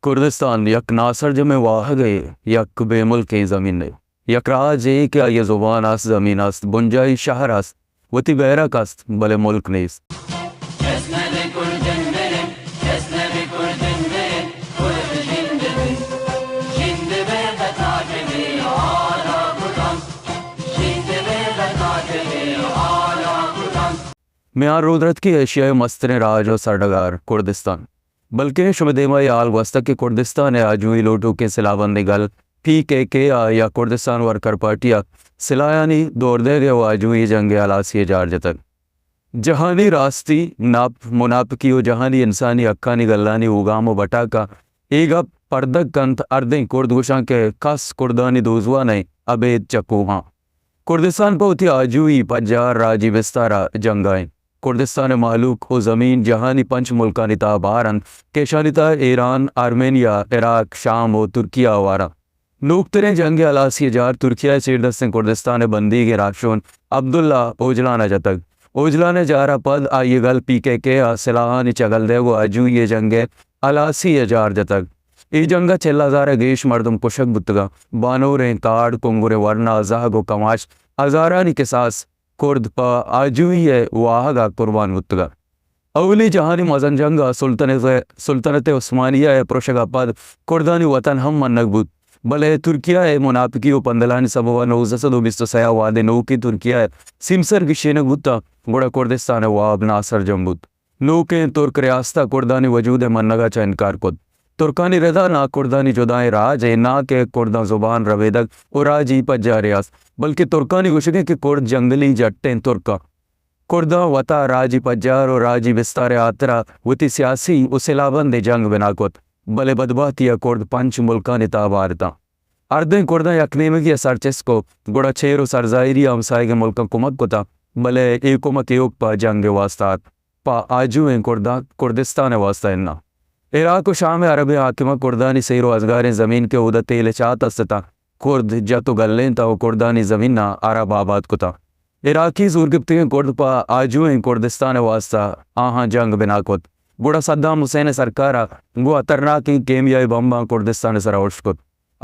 کردستان یک ناسرجمیں واہگے، یک بے ملکیں زمینے، یک راجے کہ آئی ءِ زبان است، زمین است، بنجاہی شہر است، وتی بیرک است، بلے ملک نیست۔ میان رودرتکی ایشیا ءِ مستریں راج ءُ سرڈگار کردستان۔ بلکیں شمئے دیما اے حال گوستگ کہ کردستان ءِ آجوئی لوٹوکیں سلاہ بندیں گل پی کے کے ءَ یا کردستان ورکر پارٹی ءَ سلاہانی دور دئیگ ءَ ءُ آجوئی جنگ ءِ ہلاسی ءَ جار جتگ۔ جہانی راستی، نپ مناپکی ءُ جہانی انسانی حقانی گلانی اوگام ءُ بٹاکاں اے گپ پردگ کنت، ہردیں کرد گوشاں کہ کس کردانی دوزواہ نہ انت، ابید چہ کوہاں۔ کردستان پہ وتی آجوئی پجار راجی بستار ءَ جنگ ءَ انت۔ کردستان ءِ مہلوک ءُ زمین جہانی پنچ ملکانی تہا بہر انت کہ اشانی تہا ایران، آرمینیا، عراق، شام ءُ ترکیہ ہوار انت۔ نوکتریں جنگ ءِ ہلاسی ءَ جار ترکیہ ءِ چیردستیں کردستان ءِ بندیگیں راہشون عبداللہ اوجلان ءَ جتگ۔ اوجلان ءِ جار ءَ پد آئی ءِ گل پی کے کے ءَ سلاہانی چگل دئیگ ءُ آجوئی ءِ جنگ ءِ ہلاسی ءَ جار جتگ۔ اے جنگ ءَ چل ہزار ءَ گیش مردم کشگ بوتگ انت۔ بانوریں کاڑ، کنگریں ورنا، زہگ ءُ کماش، ہزارانی کساس کرد پہ آجوئی ءِ واہگ ءَ قربان بوتگ انت۔ اولی جہانی مزن جنگ ءَ سلطنت، سلطنت عثمانیہ ءِ پرشگ ءَ پد کردانی وطن ہم منگ بوت، بلے ترکیہ ءِ مناپکی ءُ پندلانی سبب ءَ نوزدہ سد ءُ بیست ءُ سئے ءَ وہدے نوکیں ترکیہ ءِ سیمسر گیشینگ بوت انت، گڑا کردستان ءِ واب ناسرجم بوت۔ نوکیں ترک ریاست ءَ کردانی وجود ءِ منگ ءَ چہ انکار کت۔ ترکانی ردا ناں کردانی جدائیں راجے، ناں کہ کرداں زبان، ربیدگ ءُ راجی پجارے است، بلکیں ترکانی گوشگ انت کہ کرد جنگلی جٹیں ترک انت۔ کرداں وتا راجی پجار ءُ راجی بستار ءِ ہاترا وتی سیاسی ءُ سلاہ بندیں جنگ بنا کت، بلے بدبہتی ءَ کرد پنچ ملکانی تہا بہر اتاں۔ ہردیں کرداں یک نیمگی ءَ سرچست کت، گڑا چیر ءُ سرزاہری ءَ ہمساہگیں ملکاں کمک کتاں، بلے اے کمک ایوک پہ جنگ ءِ واستہ ات، پہ آجوئیں کرداں، کردستان ءِ واستہ اناں۔ عراق ءُ شام ءِ عربیں حاکماں کردانی سیر ءُ ازگاریں زمین کہ اودا تیل ءِ چات است اتاں، کرد جت ءُ گلینتاں ءُ کردانی زمیناں عرب آباد کتاں۔ عراقی زورگپتگیں کرد پہ آجوئیں کردستان ءِ واستہ آہاں جنگ بنا کت، گڑا صدام حسین ءِ سرکار ءَ گوں ہترناکیں کیمیائی بمباں کردستان ءِ سرا ارش کت۔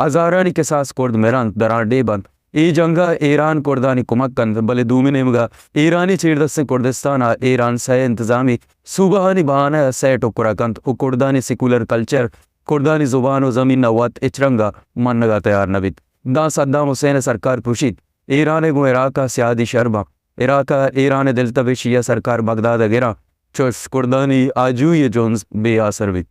ہزارانی کساس کرد مرنت، درانڈیھ بنت۔ اے جنگ ءَ ایران کردانی کمک کنت، بلے دومی نیمگ ءَ ایرانی چیردستیں کردستان ءَ ایران سئے انتظامی صوبہانی بہانہ ءَ سئے ٹکر ءَ کنت ءُ کردانی سیکولر کلچر، کردانی زبان ءُ زمین ءَ وت ہچ رنگ ءَ منگ ءَ تیار نہ بیت۔ داں صدام حسین ءِ سرکار پروشیت، ایران ءَ گوں عراق ءَ سیادی شر باں۔ عراق ءَ ایران ءِ دلتب ءَ شیعہ سرکار بغداد ءَ گراں، چوش کردانی آجوئی ءِ جنز بے آسر بیت۔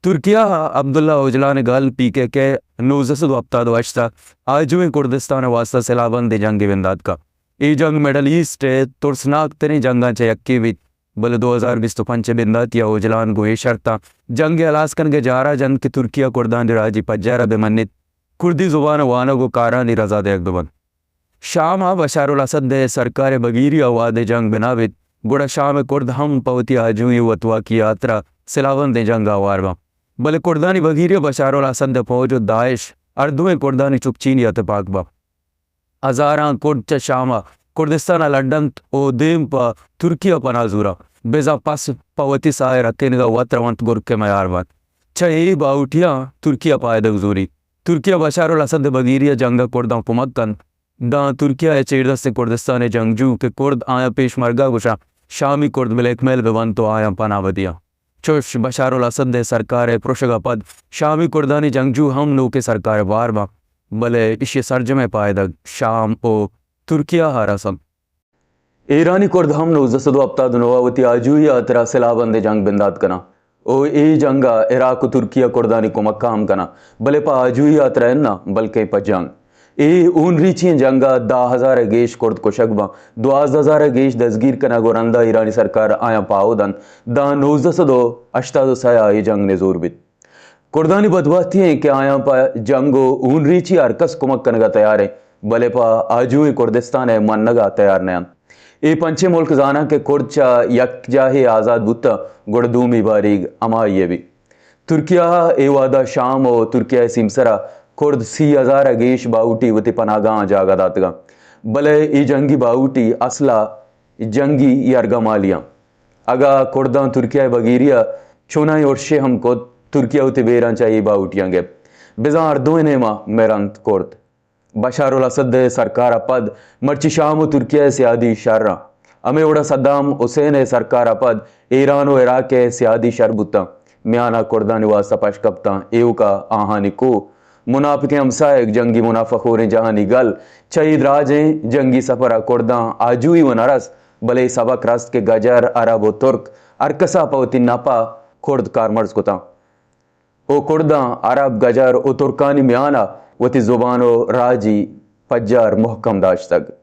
ترکیہ ءَ عبداللہ اوجلان ءِ گل پی کے کے نوزدہ سد ءُ ہپتاد ءُ ہشت ءَ آجوئیں کردستان ءِ واستہ سلاہ بندیں جنگے بندات کت۔ اے جنگ مڈل ایسٹ ءِ ترسناک تریں جنگاں چہ یکے بیت، بلے دو ہزار بیست ءُ پنچ ءِ بنداتی ءَ اوجلان گوں اے شرطاں جنگ ءِ ہلاس کنگ ءِ جار ءَ جنت کہ ترکیہ کردانی راجی پجار ءَ بہ منیت، کردی زبان ءِ وانگ ءُ کاراں نی رضا دئیگ بہ بنت۔ شام ءَ بشار الاسد ءِ سرکار ءِ بگیری ءَ وہدے جنگ بنا بیت، گڑا شام ءِ کرد ہم پہ وتی آجوئی ءُ وتواکی ءِ ہاترا سلاہ بندیں جنگ ءَ ہوار باں۔ بلے کردانی بگیری ءَ بشار الاسد ءِ پوج ءُ داعش ہر دوئیں کردانی چکچینی ءَ تپاک باں۔ ہزاراں کرد چہ شام ءَ کردستان ءَ لڈ انت ءُ دیم پہ ترکیہ پناہ زوراں، بزاں پس پہ وتی ساہ ءِ رکینگ ءَ وت رونت، گرک ءِ میار بنت۔ چہ اے باہوٹیاں ترکیہ پائدگ زوریت۔ ترکیہ بشار الاسد ءِ بگیری ءَ جنگ ءَ کرداں کمک کنت۔ داں ترکیہ ءِ چیردستیں کردستان ءِ جنگجو کہ کرد آیاں پیشمرگہ گوشاں، شامی کرد بلیک میل بہ بنت ءُ آیاں پناہ بہ دیاں۔ چوش بشار الاسد ءِ سرکار ءِ پرشگ ءَ پد شامی کردانی جنگجو ہم نوکیں سرکار ءِ بہر باں، بلے ایشی ءِ سرجمیں پائدگ شام ءُ ترکیہ ءَ رسنت۔ ایرانی کرد ہم نوزدہ سد ءُ ہپتاد ءُ نو ءَ وتی آجوئی ءِ ہاترا سلاہ بندیں جنگ بندات کناں ءُ اے جنگ ءَ عراق ءُ ترکیہ کردانی کمک ءَ ہم کناں، بلے پہ آجوئی ءِ ہاترا اناں، بلکیں پہ جنگ۔ اے ہون ریچی ئیں جنگ ءَ دہ ہزار ءَ گیش کرد کشگ باں، دوازدہ ہزار ءَ گیش دزگیر کنگ ءُ رندا ایرانی سرکار آیاں پاہو دنت، داں نوزدہ سد ءُ ہشتاد ءُ سئے ءَ اے جنگ نزور بیت۔ کردانی بدبہتی انت کہ آیاں پہ جنگ ءُ ہون ریچی ہرکس کمک کنگ ءَ تیار انت، بلے پہ آجوئیں کردستان ءِ منگ ءَ تیار نہ انت۔ اے پنچیں ملک زاناں کہ کرد چہ یک جاہے آزاد بوتاں، گڑا دومی باریگ ہمائی ءَ بیت۔ ترکیہ ءَ اے وہد ءَ شام ءُ ترکیہ ءِ سیمسر ءَ کرد سی ہزار ءَ گیش باہوٹی وتی پناہگاہاں جاگہ داتگاں، بلے اے جنگی باہوٹی اسلحہ، جنگی یرغمالیاں۔ اگاں کرداں ترکیہ ءِ بگیری ءَ چوناہیں ارشے ہم کت، ترکیہ وتی بیراں چہ اے باہوٹیاں گپت۔ بزاں ہر دوئیں نیماں مر انت کرد۔ بشار الاسد ءِ سرکار ءَ پد مرچی شام ءُ ترکیہ ءِ سیادی شر آں۔ ہمے وڑا صدام حسین ءِ سرکار ءَ پد ایران ءُ عراق ءِ سیادی شر بوتاں۔ میان ءَ کردانی واستا پش کپتاں ایوک ءَ آہانی کوہ۔ منافقیں ہمساہگ، جنگی منافع خوریں جہانی گل، چہ اے دراجیں جنگی سفر ءَ کرداں آجوئی و نہ رست، بلے سبق رست کہ گجر، عرب و ترک ہرکس ءَ پہ وتی نپ ءَ کرد کارمرز کتاں۔ و کرداں عرب، گجر و ترکانی میان ءَ وتی زبان و راجی پجار مہکم داشتگ۔